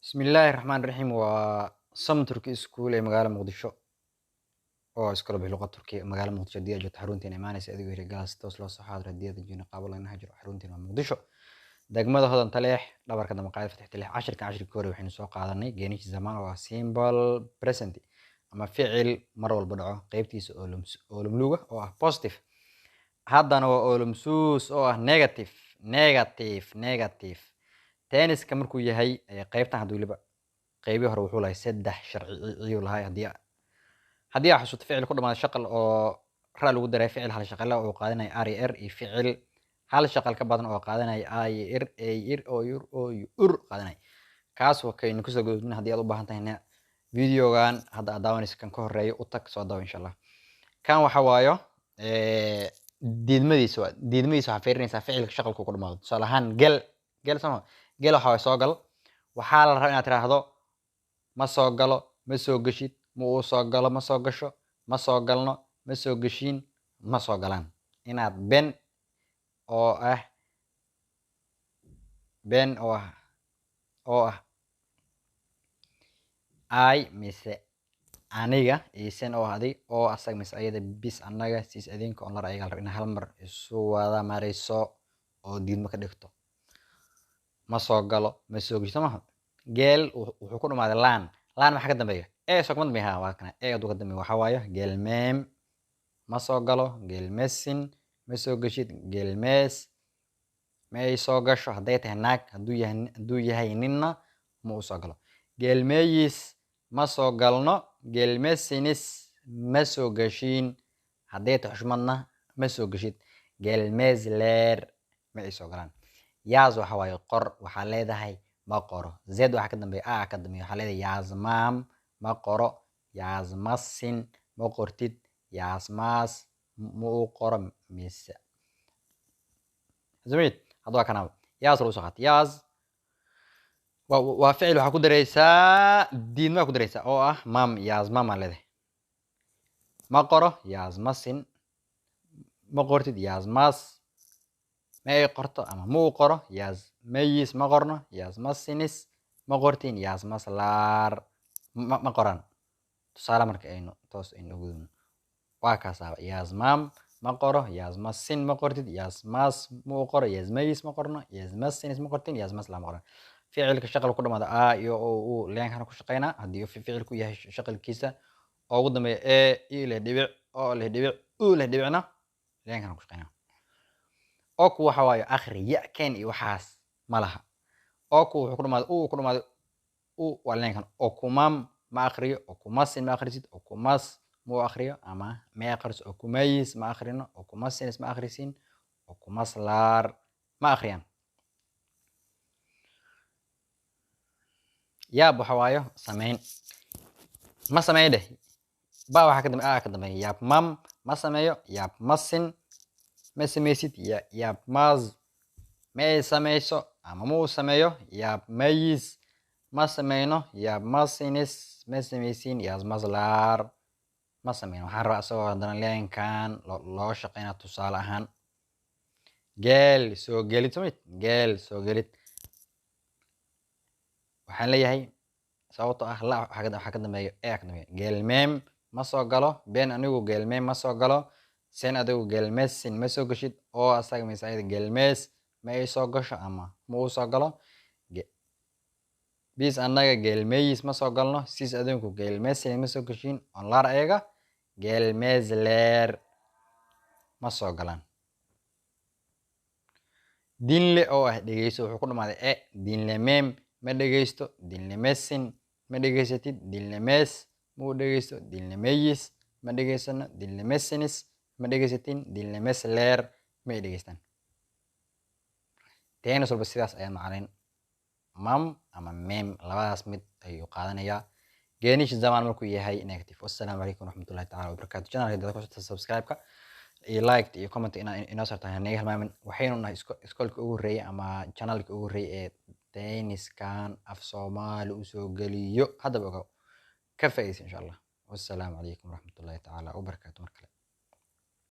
Bismillaahi Raxmaani Raxiim. Waa Som Turki School ee magaalada Muqdisho oo iskula bixi luqad Turkiga magaalada Muqdisho. Haddii aad joogto xarunteena imaanaysa adigoo heli galaas toos loo soo xaadiro. Haddii aad joogin qaabo line jiro. Xarunteena waa Muqdisho, degmada Hodan, Taleex, dhabarka dambe qaad Fatix Taleex. Cashirkan cashirka hore waxaynu soo qaadanay geniş zaman oo ah simple present ama ficil mar walba dhaco qaybtiisa olumluga oo ah positive. Haddana waa olumsus oo ah negative, negative, negative tense-ka markuu yahay qaybtan. Hadda weliba qaybii hore wuxuu lahay saddex sharci ayuu lahay. Haddii aad xasuusto, ficil ku dhamaado shaqal oo ra lagu daray, ficil hal shaqale oo qaadanaya r iyo r, iyo ficil hal shaqal ka badan oo qaadanaya i ir, a ir, o ir, o ur qaadanaya, kaas waa kaynu kusoo gudubnay. Haddii aad u baahan tahayna, videogan hadda aad daawanayso kan ka horeeyo u tag, soo daawo insha Allah. Kan waxa waayo diidmadiisa. Waa diidmadiisa. Waxaa fiirinaysaa ficilka shaqalku ku dhamaado. Tusaale ahaan, gel, gel sama gel waxa waaye soo gal. Waxaa la rabaa inaad tiraahdo ma soo galo, ma soo geshid, ma uu soo galo, ma soo gasho, ma soo galno, ma soo geshiin, ma soo galaan. Inaad ben oo ah, ben oo ah I mise aniga, iyo sen oo ah adig, oo asaga mise ayada, biz annaga, siz adinka, onlar ayaga. La raba inaad hal mar isu wada mariso oo diidmo ka dhigto. Ma soo galo, ma soo gesho maha. Gel wuxuu ku dhamaaday laan. Laan maxaa ka dambeeya? E soo kama dambeeya? Ha, waa kana. E hadduu ka dambeeya waxaa waaye gelmem, ma soo galo. Gelmesin, ma soo geshid. Gelmes, ma ay soo gasho hadday tahay naag. Hadduu yahay ninna, ma uu soo galo. Gelmeyiz, ma soo galno. Gelmesiniz, ma soo geshiin. Hadday tahay xushmadna, ma soo geshid. Gelmezler, ma ay soo galaan. Yaz waxa waaye qor. Waxaa leedahay ma qoro. Z waxaa ka dambeeya, a ka dambeeya. Waxaa leedahay yazmam, ma qoro. Yazmazsın, ma qortid. Yazmaz, ma uu qoro mise zamid. Hadda waa kanaba yaz lagu soo qaatay. Yaz waa ficil. Waxaa ku dareysaa diidma ku dareysaa oo ah mam. Yazmam aa leedahay, ma qoro. Yazmazsın, ma qortid. Yazmaz, ma ay qorto ama ma uu qoro. Yazmayız, ma qorno. Yazmazsınız, ma qortin. Yazmazlar, ma qoran. Tusaale marka aynu toos aynu ugu gudubno, waa kaasaaba: yazmam, ma qoro. Yazmazsın, ma qortid. Yazmaz, ma uu qoro. Yazmayız, ma qorno. Yazmazsınız, ma qortin. Yazmazlar, ma qoran. Ficilka shaqal ku dhamaada a iyo o u leenkana ku shaqeynaa. Haddii uu ficilku yahay shaqalkiisa oo ugu dambeeya e, i leh dhibic, o leh dhibic, u leh dhibicna, leenkana ku shaqeynaa. Oku waxa waaye akhri, ya ken iyo waxaas ma laha. Oku wuxuu ku dhamaaday u, ku dhamaaday u, waa leenkan. Okumam, ma akhriyo. Okumazsın, ma akhrisid. Okumaz, ma u akhriyo ama ma akhriso. Okumayız, ma akhrino. Okumazsınız, ma akhrisin. Okumazlar, ma akhriyaan. Yap waxa waayo samayn. Ma sameeyo dheh. Ba waxaa ka dambeeya, a ka dambeeya. Yapmam, ma sameeyo. Yapmazsın, ma sameysid. Yapmaz, ma ay sameyso ama ma uu sameeyo. Yapmayız, ma sameyno. Yapmazsınız, ma sameysin. Yazmazlar, ma sameyno. Waxaan rabaa isagoo haddana leenkan loo shaqeynaa. Tusaale ahaan, gel, soo gelid. Samid gel, soo gelid. Waxaan leeyahay sababtoo ah la waxaa ka dambeeyo e ka dambeeyo. Gelmem, ma soo galo. Ben, anigu. Gelmem, ma soo galo. Sen, adigu. Gelmezsin, ma soo geshid. Oo asaga mise ayada. Gelmez, ma ay soo gasho ama ma uu soo galo. Biz, annaga. Gelmeyiz, ma soo galno. Siz, adinku. Gelmezsiniz, ma soo geshiin. Onlar, ayaga. Gelmezler, ma soo galaan. Dinle oo ah dhegeyso wuxuu ku dhamaaday e. Dinlemem, ma dhegeysto. Dinlemezsin, ma dhegeysatid. Dinlemez, ma uu dhegeysto. Dinlemeyiz, ma dhegeysano. Dinlemezsiniz, ma dhegeysatin. Dinlemezler, ma ay dhegeystaan. Tense walba sidaas ayaa macalin mam ama mem labadaas mid ayuu qaadanayaa geniş zaman markuu yahay negative. Wassalaamu calaykum waraxmatullahi taala wabarakaatu. Channelka dada ku subscribe-ka iyo like iyo comment inaa inoo sartaan hanaga hilmaamin. Waxaynu nahay iskoolka ugu horreeyay ama channelka ugu horreeyay ee tense-kan af Soomaali usoo geliyo. Haddaba ogow, ka faa'iidaysa insha Allah. Wassalaamu calaykum waraxmatullahi tacaala wabarakaatu mar kale.